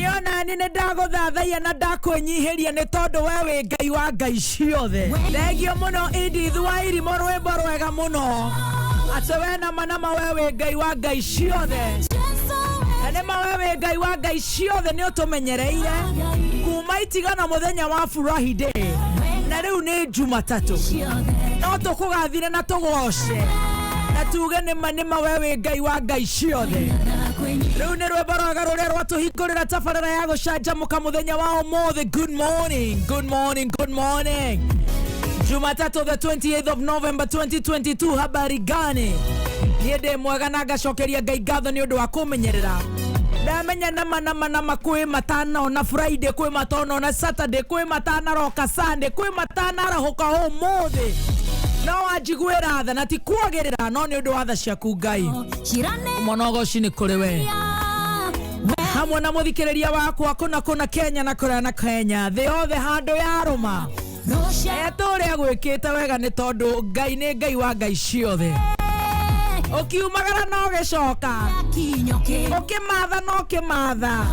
Niĩ onani nĩ ndagũthathaiya na ndakwĩnyihĩria nĩ tondũ we wĩ Ngai wa ngai ciothe. Thengio mũno Edith wa Irimũ, rwĩmbo rwega mũno atĩ we nama nama we wĩ Ngai wa ngai ciothe, na nĩma we wĩ Ngai wa ngai ciothe, nĩ ũtũmenyereire kuma itigana mũthenya wa Furahi Day, na rĩu nĩ Jumatatũ, no tũkũgathire na tũgoce na tuge nĩma nĩma we wĩ Ngai wa ngai ciothe. Rĩu nĩ rwĩmbo rwega rũrĩa rwatũhingũrĩra tabarĩra ya gũcanjamũka mũthenya wa ũmũthĩ. Good morning, good morning, good morning. Jumatatu the 28th of November 2022. Habari gani? Niĩ ndĩ mwega na ngacokeria Ngai ngatho nĩ ũndũ wa kũmenyerera. Ndamenya nama nama nama kwĩ matanona Friday, kwĩ matanona Saturday, kwĩ matanaroka Sunday, kwĩ matanarahũka ũmũthĩ, no wanjiguĩra tha na ti kwagĩrĩra, no nĩ ũndũ wa tha ciaku Ngai. Monogoci nĩ kũrĩ we hamwe na mũthikĩrĩria wakwa kũna kũna Kenya na kũraya na Kenya, thĩ yothe handũ yarũma etũrĩa gwĩkĩte wega nĩ tondũ Ngai nĩ Ngai wa ngai ciothe. Ũkiumagara na ũgĩcoka, ũkĩmatha na ũkĩmatha,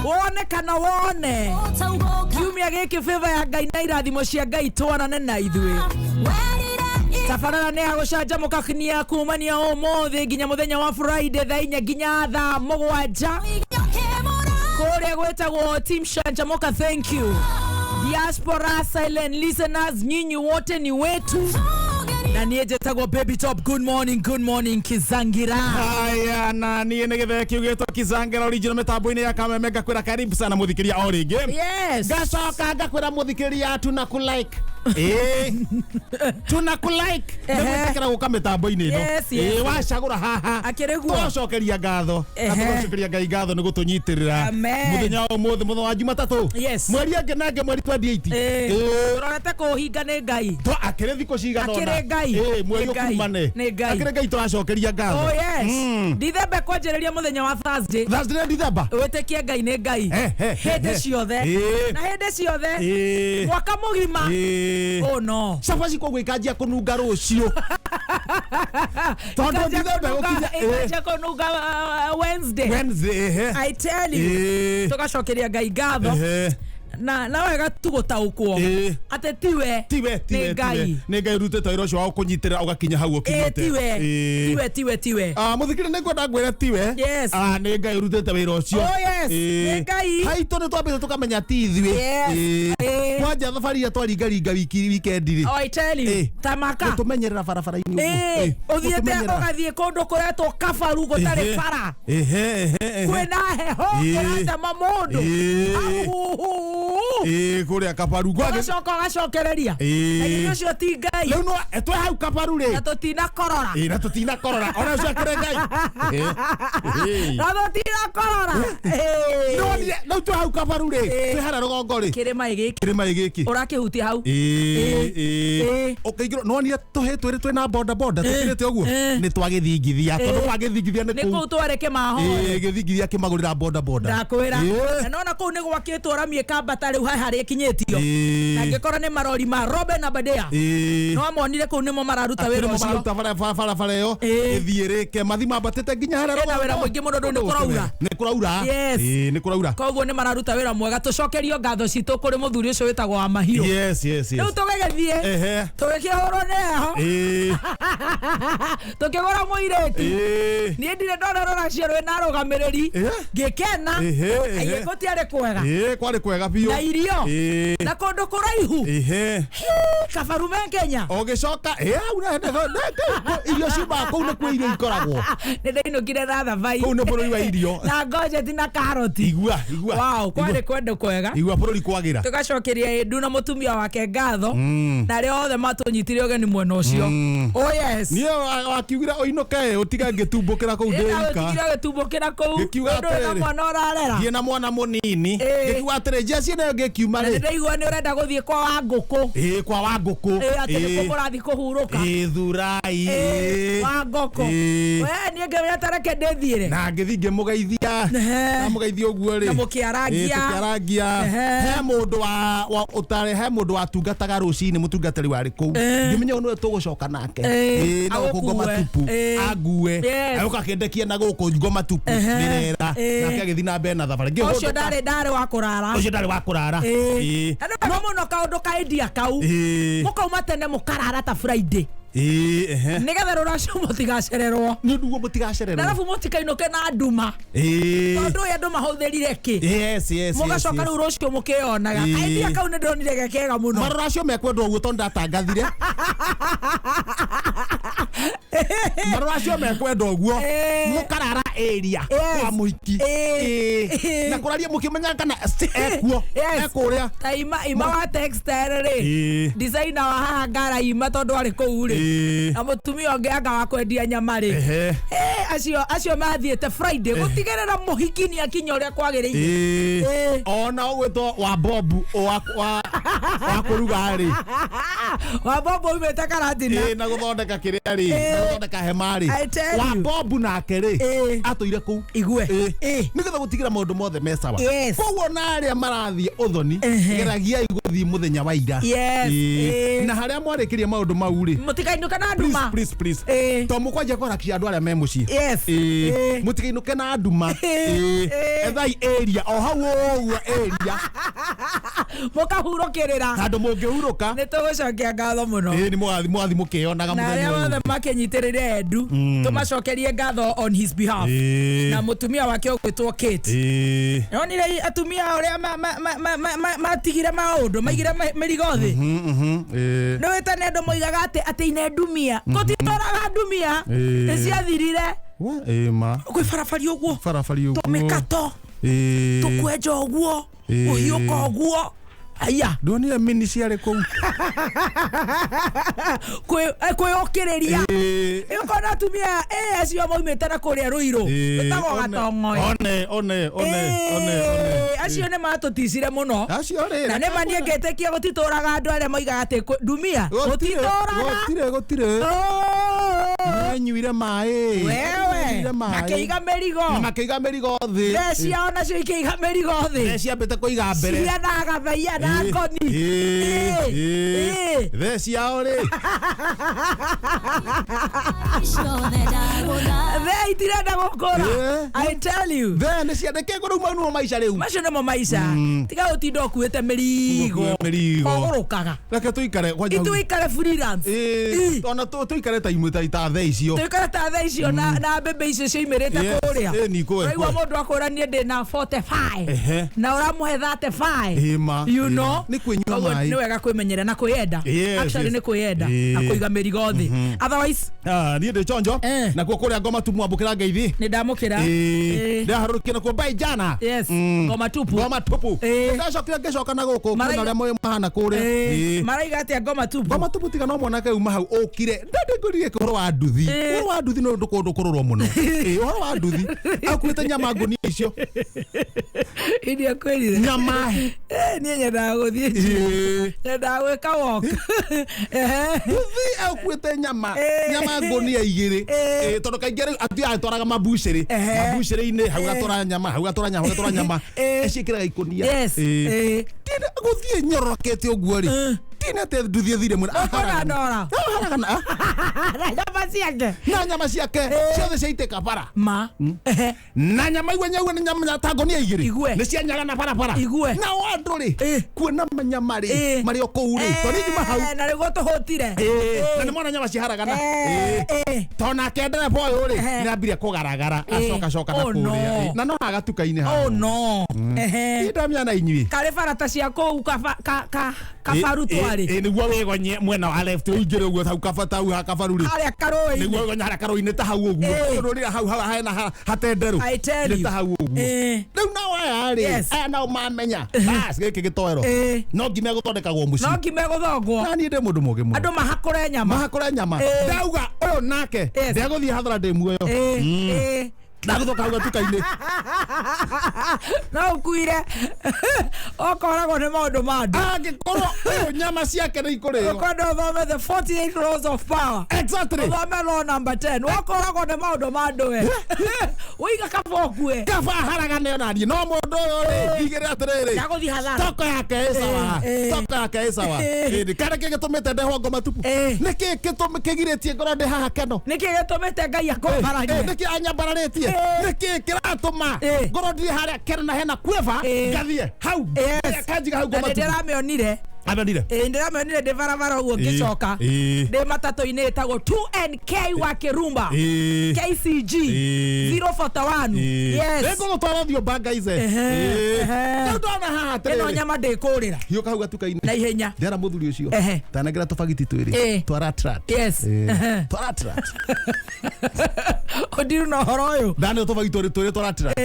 wone kana wone kiumia gĩkĩ, favor ya Ngai na irathimo cia Ngai twarane na ithuĩ. Tabarĩra nĩ ya gũcanjamũka kinia kumania ũmũthĩ nginya mũthenya wa Friday thaa 4 nginya thaa 7 kũrĩa gwĩtagwo Team Shanjamuka. Thank you diaspora, silent listeners, nyinyi wote ni wetu, na niĩ njĩtagwo Baby Top. Good morning, good morning, Kizangira. Haya, na niĩ nĩ gĩthee kĩu gĩtwo Kizangera original mĩtambo-inĩ ya Kameme. Ngakwĩra karibu sana mũthikĩria o rĩngĩ. Ngacoka ngakwĩra mũthikĩria tunakulike, ĩĩ, tunakulike Ehe. nĩgwĩtĩkĩra gũka mĩtambo-inĩ ĩno. Ĩĩ, wacagũra haha. Akĩrĩ guo. Tũgacokeria ngatho na tũgacokeria Ngai ngatho nĩ gũtũnyitĩrĩra Amen. mũthenya wa ũmũthĩ, mũthenya wa Jumatatũ, mweri angĩ na angĩ, mweri 28. Ĩĩ. Tũrorete kũũhinga nĩ Ngai. Twa akĩrĩ thikũ cigana ũna. Akĩrĩ Ngai. Ĩĩ, mweri Nĩ Ngai. ũkumane. Nĩ Ngai. Akĩrĩ Ngai tũracokeria ngatho. Oh yes. Ndithemba kwanjĩrĩria mũthenya wa Thursday. Thursday nĩ Ndithemba. Wĩtĩkie Ngai nĩ Ngai He, hĩndĩ he. ciothe na hĩndĩ ciothe, mwaka mũgima. Oh no. Cabaci koguo ikanjia kũnunga rũciũ tondũ Ikanjia Ndithemba gũkinya. Ikanjia kũnunga Wednesday. Wednesday, ehe. I tell you. Tũgacokeria Ngai ngatho na wega tu gũtaũkwo atĩ tiwe, tiwe, tiwe, nĩ Ngai. Tiwe nĩ Ngai ũrutĩte wĩra ũcio wa gũkũnyitĩrĩra ũgakinya hau ũkinyĩte. Tiwe, tiwe, tiwe, tiwe. Ah, mũthikĩrĩria, nĩ ngwenda ngwĩre tiwe. Ah, nĩ Ngai ũrutĩte wĩra ũcio. Oh, yes. Nĩ Ngai. Haitũ nĩ twambĩte tũkamenya ti ithuĩ. Kwanja thabarĩ iria twaringaringa wiki weekend rĩ, Oh, I tell you. Tamaka. Gũtũmenyerera barabara-inĩ ũguo. Ũthiĩte Gũtũmenyerera. ũgathiĩ kũndũ kũretwo Kabaru gũtarĩ bara, kwĩna heho, kũratema mũndũ. Ahuhu. Ĩĩ, kũrĩa Kabaru. Ũgacoka ũgacokereria. Na githĩ ũcio ti Ngai? Rĩu no twĩ hau Kabaru rĩ, na tũtinakorora. Ĩĩ, na tũtinakorora ona ũcio akĩrĩ Ngai. Na tũtinakorora. Nĩwonire rĩu twĩ hau Kabaru rĩ, twĩ harĩa rũgongo rĩ, kĩrĩma gĩkĩ, kĩrĩma gĩkĩ, ũrakĩhutia hau. Ĩĩ. Ũkĩingĩrwo nĩwonire tũhĩ twĩrĩ twĩna boda boda tũkĩrĩte ũguo, nĩ twagĩthingithia tondũ gwagĩthingithia nĩ nĩ kũu kũu tware kĩmahoe. Ĩĩ, gĩthingithia kĩmagũrĩra boda boda. Ndakwĩra. Na nona kũu nĩ gwakĩtwo rami ĩkambata rĩu he harĩa ĩkinyĩtio, na angĩkorwo nĩ marori ma Robin Abadea, no amonire kũu nĩmo mararuta wĩra nĩmo ũcio. mararuta barabara ĩyo ĩthiĩ rĩke mathi mambatĩte nginya harĩa Ĩna wĩra rũgongo. mũingĩ mũno, ndũ nĩ kũraura. Nĩ kũraura. Ĩĩ, nĩ kũraura. Koguo nĩ mararuta wĩra mwega, tũcokerio ngatho citũ kũrĩ mũthuri ũcio wĩtagwo wa mahiũ. Yes. Rĩu tũgĩgĩthiĩ, tũgĩkĩhũrwo nĩ heho, tũkĩgũra mũirĩtu. Niĩ ndirĩ ndona rũracio rwĩna arũgamĩrĩri ngĩkena. Ehe. Aiyĩ, gũtiarĩ kwega. Ĩĩ, kwarĩ kwega biũ. Na irio na kũndũ kũraihu. Kabaru me Kenya. Ũgĩcoka ĩĩ, hau irio ciumaga kũu, nĩkuo irio ikoragwo. Nĩ ndainũkire na thabai. Kũu nĩ bũrũri wa irio. Na ngojeti na karoti. Igua, igua. Wow, kwarĩ kwendũ kwega. Igua bũrũri kwagĩra. Tũgacokeria Edu na mũtumia wake ngatho na arĩa othe matũnyitire ũgeni mwena ũcio. Oh yes. Niĩ wakiugire ũinũke ũtige ngĩtumbũkĩra kũu ndĩ wika. Ũtigire ũgĩtumbũkĩra kũu. Ngĩkiuga Tondũ wĩna atĩrĩrĩ, mwana ũrarera. Thiĩ na mwana mũnini. Ngĩkiuga atĩrĩ, njeci nayo ngĩkiuma Na rĩ. nĩndaigua nĩ ũrenda gũthiĩ kwa wa ngũkũ. Ĩĩ, kwa wa ngũkũ. Ĩĩ, atĩ nĩkuo mũrathiĩ kũhurũka. Ĩĩ, thurai. Wa ngũkũ. We niĩ ngĩmenya tareke ndĩthiĩre. Na ngĩthiĩ ngĩmũgeithia. Ndamũgeithia ũguo Na rĩ. mũkĩaria. Tũkĩarangia. Tũkĩarangia. Ehe. He mũndũ wa ũtarĩ, he mũndũ watungataga rũcinĩ, mũtungatĩri warĩ kũu, ngĩmenya ũyũ nĩwe tũgũcoka nake. Na gũkũ Ngoma agũkue. Tupu. Angue. Agũka akĩndekia na gũkũ Ngoma Tupu nĩrera, nake agĩthiĩ na mbere na thabarĩ. Ũcio Ngĩhũndũka. ndarĩ wa kũrara. Ũcio ndarĩ wa kũrara. Na nĩ wega mũno kaũndũ ka india kau, mũkauma tene mũkarara ta Friday, Ehe. nĩgetha rũracio mũtigacererwo. Nĩ ũndũ guo Na mũtigacererwo. arabu mũtikainũke na nduma, tondũ ũyũ andũ mahũthĩrire kĩ, Yes, yes, mũgacoka yes. rĩu rũciũ mũkĩonaga. Kaindia kau nĩ ndonire gekega mũno. Marũracio mekwendwo ũguo tondũ ndatangathire marũracio mekwenda ũguo, mũkarara area kwa mũhiki. Na kũraria mũkĩmenyaga kana ekuo, ekũrĩa. Ta ima wa textile rĩ, designer wa haha ngara ima tondũ arĩ kũu rĩ, na mũtumia ũngĩ anga wa kwendia nyama rĩ. Acio mathiĩte Friday gũtigĩrĩra mũhiki nĩ akinya ũrĩa kwagĩrĩire. Ona ũgwĩtwo wa bobu wa kũruga rĩ. Wa bobu umĩte Karatina. Na gũthondeka kĩrĩa rĩ, na gũthondeka hema rĩ. I tell Wa you. bobu nake rĩ, atũire kũu. Igue. Nĩgetha gũtigĩra maũndũ mothe me sawa. Koguo na arĩa marathiĩ ũthoni, geragiai gũthiĩ mũthenya wa ira. Na harĩa mwarĩkĩria maũndũ mau rĩ, Mũtikainũke na please, nduma. please, please, to mũkwanjia kũharakisha andũ arĩa me mũciĩ. Mũtikainũke na nduma. Ethai area o hau ũguo area Mũkahurũkĩrĩra. Handũ mũngĩhurũka. Nĩ tũgũcokia ngatho mũno. Nĩ mũgathi mũkĩyonaga Na mũthenya arĩa ũyũ. othe makĩnyitĩrĩire Edu, tũmacokerie ngatho on his behalf, na mũtumia wake ũgwĩtwo Kate. Nonire atumia ũrĩa matigire maũndũ maigire mĩrigo thĩ. Nĩ wĩtane andũ moigaga atĩ ine ndumia gũtitũraga ndumia, nĩ ciathirire. We, ma. Kwĩ barabari ũguo, Barabari ũguo. tũmĩkato, tũkwenja ũguo, ũhiũka ũguo, aya. Ndonire mini ciarĩ kũu. Kwĩyũkĩrĩria. Ũkona atumia acio maumĩte na kũrĩa Rũirũ, wĩtagwo Gatong'oe. One, one, one, one, one. Acio nĩ matũticire mũno. Acio rĩ. Na nĩ ma niĩ ngĩtĩkia gũtitũraga andũ arĩa moigaga atĩ ndumia Gũtirĩ, gũtitũraga. gũtirĩ, gũtirĩ. Menyuire maĩ. Wewe. Menyuire maĩ. Makĩiga mĩrigo. Na makĩiga mĩrigo thĩ. Thee ciao nacio ikĩiga mĩrigo thĩ. Thee ciambĩte kũiga mbere. Cia na gathaia na ngoni. Thee ciao rĩ. Thee itirenda gũkũra. I tell you. Thee nĩ cia nĩkĩ rĩu mau nĩmo maica rĩu. Macio nĩmo maica. Tiga gũtinda ũkuĩte mĩrigo. Ũkuĩte mĩrigo. Ũgũrũkaga. Reke tũikare kwanja hau. Ituikare freelance. Ona tũikare ta imwe ta thee icio. Tuikare ta thee icio na mbembe icio ciaimĩrĩte Yes, kũrĩa. Ni kũe, Ũraigua kũe. mũndũ akwĩra niĩ ndĩna 45 Ehe. na ũramũhe 35. Ma, You ĩ ma. know? Nĩ kwĩnyua Koguo maĩ. nĩ wega kwĩmenyerera na kwĩyenda. Actually nĩ kwĩyenda na kũiga mĩrigo thĩ. Otherwise, Niĩ ndĩ chonjo. Nakuo kũrĩa Ngoma tu mwambũkĩra ngeithi. Nĩ ndamũkĩra. Ndĩraharũrũkia nakuo mbai jana. Yes. Ngoma tupu. Ngoma tupu. Ndacokire ngĩcoka na gũkũ Maraiga- kwĩna ũrĩa moĩ mahana kũrĩa. Maraiga atĩa Ngoma tupu? Ngoma tupu tiga no mwanake uma hau ũkire ndandĩngũrire ũhoro wa nduthi. Ũhoro wa nduthi nĩ ũndũ kũndũ kũrũrwo mũno. Ũhoro wa nduthi akuĩte nyama ngũnia icio. Iria kwĩrire. Nyama. Niĩ nyendaga gũthiĩ gym. Nyendaga gwĩka walk. Nduthi akuĩte nyama nyama ngũnia igĩrĩ. Tondũ kaingĩ rĩu athiaga atwaraga mabucĩrĩ. Mabucĩrĩ-inĩ hau gatwara nyama, hau gatwara nyama, hau gatwara nyama. Eciĩkĩraga ikũnia. Tina gũthiĩ nyororokete ũguo rĩ, tina atĩ nduthi ĩthire mwena. Ũkona ndora. Aharagana. Na nyama ciake. Na nyama ciake ciothe ciaitĩka bara. Ma. Na nyama igwe nyaigua nĩ nyama ta ngũnia igĩrĩ. Igue. Nĩ cianyagana barabara. Igue. Nao andũ rĩ, kuona manyama rĩ marĩ o kũu rĩ, tondũ niĩ njuma hau. Na nĩguo tũhũtire. Na nĩ mona nyama ciharagana. Tondũ nake ndereba ũyũ rĩ, nĩ ambire kũgaragara, acoka coka na Oh, no. kũrĩa. Na no hagatuka-inĩ haha. Oh no. Niĩ ndamenya na inyuĩ. Karĩ barata cia kũu kabaru twarĩ. Nĩguo wĩgonye mwena wa left ũingĩre ũguo hau kabata hau ha kabaru rĩ. Harĩa karũĩ-inĩ. Nĩguo wĩgonye harĩa karũĩ-inĩ ta hau ũguo. Tondũ rĩrĩa hau hena hatenderũ. I tell Nĩ you. ta hau ũguo. Rĩu nao aya rĩ, aya nao mamenya. Bas gĩkĩ gĩtoero. No ngima ĩgũthondekagwo mũciĩ. No ngima ĩgũthongwo. Na niĩ ndĩ mũndũ mũũgĩ mũno. Andũ mahakũre nyama. Mahakũre nyama. Ndauga ũyũ nake ndegũthiĩ hathara ndĩ muoyo. Ndagũcoka hau gatuka-inĩ. No ũkuire okoragwo nĩ maũndũ ma andũ. Angĩkorwo ũyũ nyama ciake nĩ ikũrĩo. Ũkwenda ũthome the 48 laws of power. Exactly. Ũthome law number 10. Wokoragwo nĩ maũndũ ma andũ we. Ũiga kaba ũkue. Kaba haragane ona niĩ no mũndũ ũyũ rĩ ngigĩre atĩrĩrĩ. Ndagũthiĩ hathara. Toko yake ĩ sawa. Toko yake ĩ sawa. Ĩni kana kĩ gĩtũmĩte ndehwo ngoma tupu? Nĩkĩ kĩgirĩtie ngorwo ndĩ haha keno? Nĩkĩ gĩtũmĩte Ngai akũmbararie? Nĩkĩ anyambararĩtie? Nĩkĩ kĩratũma ngorwo ndirĩ harĩa keno na hena kueva ngathiĩ hau kanjiga hau ngoma tupu? Ndĩramĩonire. Amĩonire? Ndĩramĩonire ndĩ barabara ũguo ngĩcoka. Ndĩ matatũ-inĩ ĩtagwo 2NK wa Kĩrumba. KCG 041. Yes. Nĩngũgũtwara ũthiũ banga ice. Rĩu ndona haha atĩrĩrĩ. Ĩno nyama ndĩkũrĩra. Hiũka hau gatuka-inĩ. Na ihenya. Ndĩra mũthuri ũcio. Tanengera tũbagiti twĩrĩ. Twa ratrat. Yes. Twa ratrat. Ũndiru na ũhoro ũyũ. Ndaneo tũbagiti twĩrĩ twa ratrat.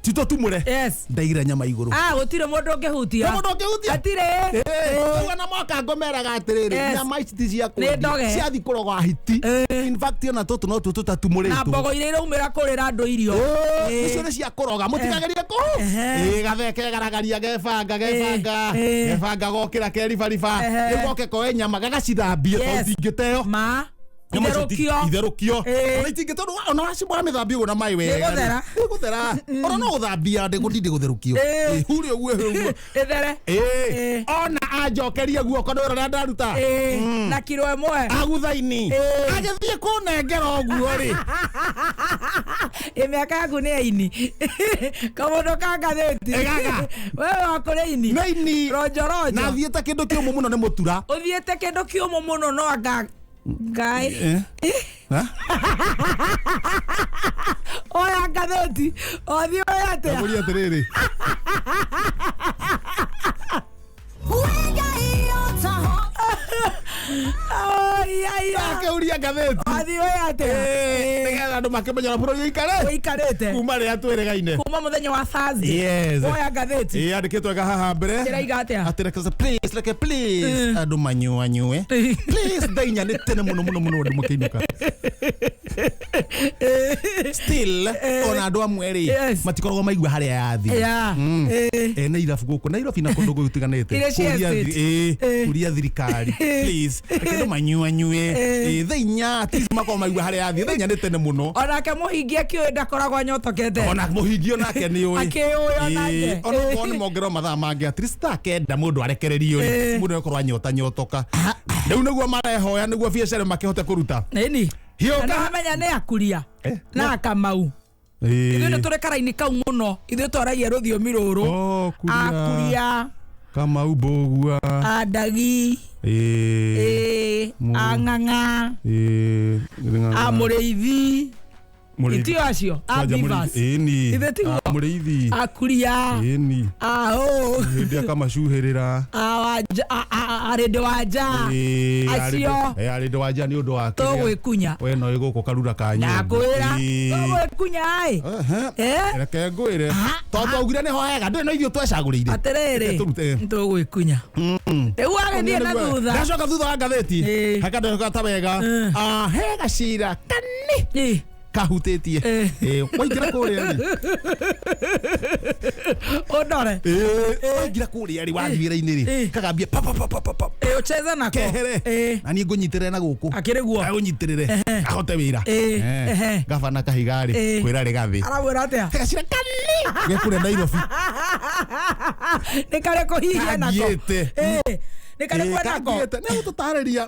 Tito tumure. Yes. Ndaigire nyama igũrũ. Gũtirĩ mũndũ ũngĩhutia. Mũndũ ũngĩhutia? Hatirĩ. Rĩu ona moka ngomeraga atĩrĩrĩ, nyama ici ti cia kwendia. Ciathi kũroga hiti. In fact ona tũtũ no tuo tũtatumũrĩtwo. Na mbogo iria iraumĩra kũrĩra andũ irio. Icio nĩ cia kũroga. Mũtikagerie kũ. Gatheke garagaria gebanga gebanga. Gebanga gokĩra keribariba. Rĩu goke koe nyama gagacithambie tondũ itingĩteo. Ma. Itherũkio. Itherũkio. Ona itingĩ tondũ ona wacimwa mĩthambie ũguo na maĩ wega. Nĩgũthera. Ona no gũthambia ndĩgũtinde gũtherũkio. Hure ũguo ũguo. Ĩthere. Ona anjokerie guoko nĩ ũrĩa ndaruta. Na kiro ĩmwe. Aguthaini. Agĩthiĩ kũnengera ũguo rĩ. Mĩaka yaku nĩ aini. Kamũndũ ka ngathĩti. Ĩgaga. Wewe wakũrĩ ini. Nĩ ini. Ronjo ronjo. Na thiĩte kĩndũ kĩũmũ mũno nĩ mũtura. Ũthiĩte kĩndũ kĩũmũ mũno no anga Ngai. Oya ngathĩti. Ũthiĩ oya atĩa? Ndamũria atĩrĩrĩ. Akĩũria ngathĩti. Ũthiĩ oya atĩa? Nĩgetha andũ makĩmenya ũrĩa bũrũri ũikarĩte. Kuma rĩrĩa twĩrĩgaine. Kuma mũthenya wa Thursday. Yes. Oya ngathĩti. Yandĩkĩtwo wega haha mbere. Ĩraiga atĩa? Atĩ reke please, reke please. Andũ manyuanyue. Please ndainya nĩ tene mũno mũno mũno andũ makĩinũka. Still ona andũ amwe rĩ matikoragwo maigua harĩa yathi. Ene irabu gũkũ Nairobi na kũndũ gũtiganĩte. Kũria thirikari. Please reke andũ manyuanyue. Thaa inya at least makorwo maigua harĩa yathi. Thaa inya nĩ tene mũno. Onake mũhingi akĩũĩ ndakoragwo anyotokete. Ona mũhingi onake nĩ ũĩ. Akĩũĩ onake. Ona okorwo nĩ mongererwo mathaa mangĩ at least thaa kenda mũndũ arekererio rĩ. Mũndũ ekorwo anyota nyotoka. Rĩu nĩguo marehoya nĩguo biacara makĩhote kũruta. Nĩni. Hiũka. Na wamenya nĩ akuria na Kamau. Ithuĩ nĩ tũrĩ karaini kau mũno. Ithuĩ twaragia rũthiomi rũrũ. Akuria. Kamau Mbũgua. Andagi. Ang'ang'a. Amũrĩithi. Itio acio. Abivas. Ithe tiguo. Amũrĩithi. Akuria. Aũ. Hĩndĩ akamacuhĩrĩra. Arĩndĩ wanja. Acio. Arĩndĩ wanja nĩ ũndũ wa tũgwĩkunya. We no ĩgũkũ karura ka nyũngũ. Ndakwĩra. Tũgwĩkunya ĩ. Reke ngwĩre. Tondũ twaugire nĩho hega ndũĩ no ithuĩ twecagũrĩire. Atĩrĩrĩ. Tũgwĩkunya. Rĩu agĩthiĩ na thutha. Ndacoka thutha wa ngathĩti. Hakandĩka ta wega. He gacira kani. Kahutĩtie. Waingĩra kũrĩa rĩ. Ũndore. Waingĩra kũrĩa rĩ wathiĩ wĩra-inĩ rĩ. Kagambia pa pa pa pa pa. Ũcheze nako. Kehere. Na niĩ ngũnyitĩrĩre na gũkũ. Akĩrĩ guo. Agũnyitĩrĩre. Ahote wĩra. Gabana Kahiga rĩ kwĩra Rĩgathĩ. Aramwĩra atĩa? Gacira kani. Gekũrĩa Nairobi. Nĩ karĩ kũhihia nako. Kangiĩte. Nĩ karĩ kwendako. Nĩ gũtũtarĩria.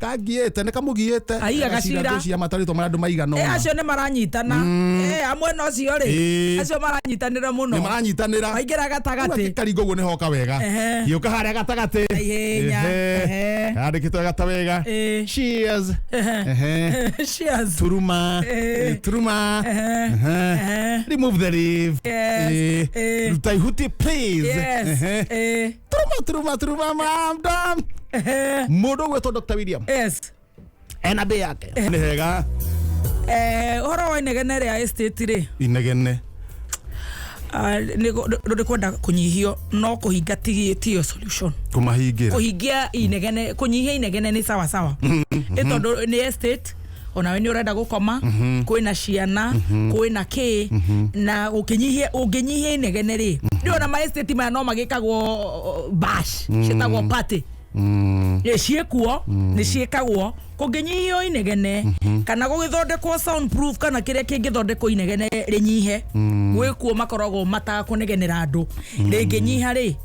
Kangiĩte nĩ kamũgiĩte. Aiya gacira. Cia matarĩtwo marĩa andũ maigana ũna. Acio nĩ maranyitana. Amwe na ũcio rĩ. Acio maranyitanĩra mũno. Nĩ maranyitanĩra. Maingĩra gatagatĩ. Karingo ũguo nĩ hoka wega. Gĩũka harĩa gatagatĩ. Yandĩkĩtwo gata wega. Cheers. Cheers. Turuma. Turuma. Remove the leaf. Ruta ihuti please. Turuma turuma turuma mam dam. Mũndũ ũgwĩtwo Dr. William. Yes. Ena mbĩ yake. Nĩ hega. Ũhoro wa inegene rĩa estate rĩ. Inegene. Nĩ kwenda kũnyihio no kũhinga tiyo solution. Kũmahingĩra. Kũhingia inegene, kũnyihia inegene nĩ sawa sawa. Nĩ tondũ nĩ estate Onawe nĩ ũrenda gũkoma, kwĩna ciana, kwĩna kĩ, na ũkĩnyihia, ũngĩnyihia inegene rĩ, nĩ ona ma estate maya no magĩkagwo bash ciĩtagwo party. Ĩ, ciĩkuo nĩ ciĩkagwo. Kũngĩnyihio inegene kana gũgĩthondekwo sound proof kana kĩrĩa kĩngĩthondekwo inegene rĩnyihe, gwĩkuo makoragwo matakũnegenera andũ, rĩngĩnyiha rĩ,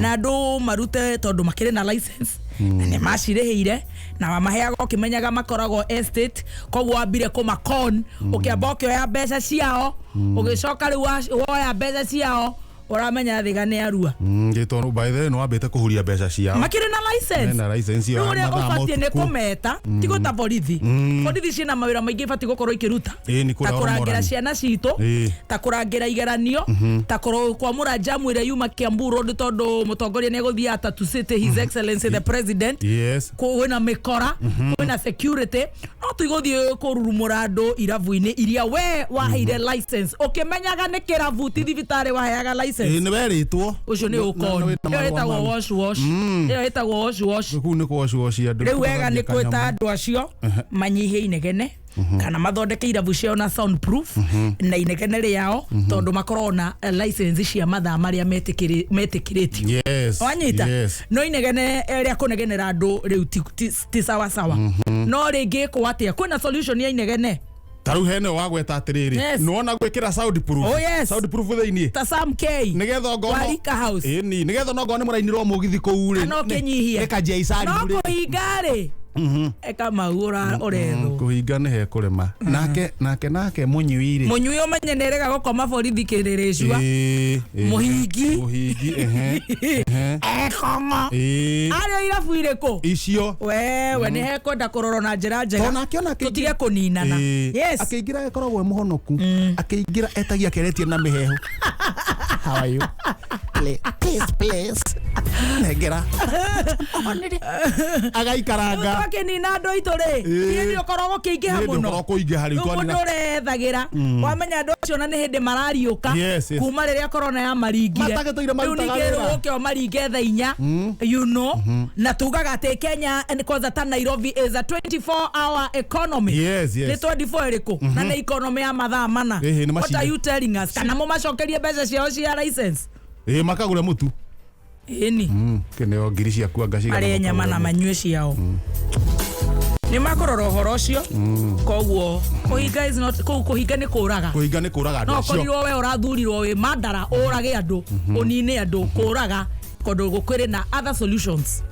na andũ marute, tondũ makĩrĩ na license na nĩ macirĩhĩire na mamaheaga ũkĩmenyaga makoragwo estate. Koguo wambire kũmakon, ũkĩamba ũkĩoya mbeca ciao, ũgĩcoka rĩu woya mbeca ciao, ũramenya thiga nĩ arua. Gĩtondũ by the way nĩ wambĩte kũhuria mbeca ciao. Makĩrĩ na license. Mena license ĩyo Rĩu ya ũrĩa mathaa ma ũbatiĩ nĩ ũtukũ. kũmeta ti gwĩta borithi. Borithi ciĩna mawĩra maingĩ ibatiĩ gũkorwo ikĩruta, Ĩĩ, nĩ ta kũrĩa kũrangĩra oromorani. ciana citũ, ta kũrangĩra igeranio, ta kwamũra jamu ĩrĩa yuma Kiambu Road, tondũ mũtongoria nĩ egũthiĩ Atatu City, His Excellency the President. Kwĩna mĩkora, kwĩna security, no tũigũthiĩ kũrurumũra andũ irabu-inĩ iria we waheire license ũkĩmenyaga nĩ kĩrabu, ti thibitarĩ waheaga license. Ĩĩ, nĩ werĩtwo. Ũcio nĩ ũkoni. Ĩyo ĩtagwo wash wash, ĩyo ĩtagwo wash wash. Kũu nĩ kũwaciwaci andũ. Rĩu wega nĩ kwĩta andũ acio manyihie inegene kana mathondeke irabu ciao na sound proof na inegene rĩao, tondũ makorwo na license cia mathaa marĩa metĩkĩrĩtio. Wanyita? Yes. No inegene rĩa kũnegenera andũ rĩu ti sawa sawa. No rĩngĩ ĩkwo atĩa? Kwĩna solution ya inegene. Ta rĩu hene wagweta atĩrĩrĩ, nĩwona gwĩkĩra sound proof, Oh, yes. sound proof thĩiniĩ, ta Sam K nĩgetha ongorwo wa Rika House. Ĩni, nĩgetha onokorwo nĩ mũrainĩrwo mũgithi kũu rĩ, Kana ũkĩnyihia. nĩ kanjia icari No rĩ. kũhinga rĩ, eka mau ũrethwo. Kũhinga nĩ hekũrema nake mũnyui rĩ. Mũnyui ũmenye nĩ erega gũkoma borithi kĩrĩrĩcua. Ĩĩ. Mũhingi. Mũhingi, ehe ehe. Ekong'o. Arĩ irabu irĩkũ? Icio. Wewe nĩ hekwenda kũrorwo na njĩra njega, Tondũ nake ona akĩingĩra- tũtige kũninana. Akĩingĩra ĩkoragwo e mũhonoku, akĩingĩra etagia keretie na mĩhehu, "How are you? Please, please nengera," agaikaranga. Twakĩnina andũ aitũ rĩ, niĩ nĩ ũkoragwo ũkĩingĩha Niĩ mũno. ndũkorwo kũingĩha rĩu Rĩu twanina. mũndũ ũrethagĩra, wamenya andũ acio na nĩ hĩndĩ marariũka kuma rĩrĩa corona yamaringire. Matagĩtũire Rĩu marutaga ningĩ wĩra. ũke ũmaringe thaa 4, na tugaga atĩ Kenya kwanza ta Nairobi is a 24 hour economy. Yes. Nĩ 24 ĩrĩkũ na nĩ economy ya mathaa mana? Ĩhĩ, nĩ What macini. are you telling us? Kana mũmacokerie mbeca ciao cia license. Ĩĩ, makagũre mũtu. Ĩni. Kĩneo ngiri ciaku anga cigana. Marĩe nyama na Makagũre mũtu. manyue ciao. Nĩ makũrora ũhoro ũcio. Koguo kũhinga is not kũhinga nĩ kũraga. Kũhinga nĩ kũraga No andũ acio. korirwo we ũrathurirwo wĩ mandara ũrage andũ, ũnine andũ, kũraga kũndũ gũkĩrĩ na other solutions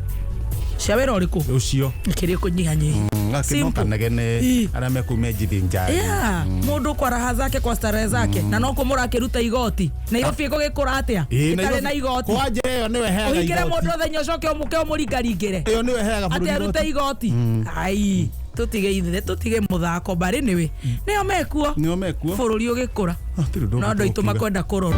cia wĩra ũrĩkũ. Ũcio. Kĩrĩ kũnyihanyihia. Gakĩno Simple. kanegene arĩa mekuma njithi njari. Yeah, mũndũ kwa raha zake, kwa starehe zake, na no kũ mũrakĩruta igoti. Nairobi ĩgũgĩkũra atĩa ĩtarĩ na igoti? Kwanja ĩyo nĩwe heaga Ũhingĩre igoti. mũndũ ũthenya ũcoke ũmũke ũmũringaringĩre Ĩyo nĩwe heaga atĩ bũrũri arute igoti. igoti. Ai, tũtige ithe, tũtige mũthako mbarĩ nĩwe nĩo mekuo. Nĩo mekuo. Bũrũri ũgĩkũra Ah, tirĩ ũndũ no andũ aitũ ũngĩ. makwenda kũrora.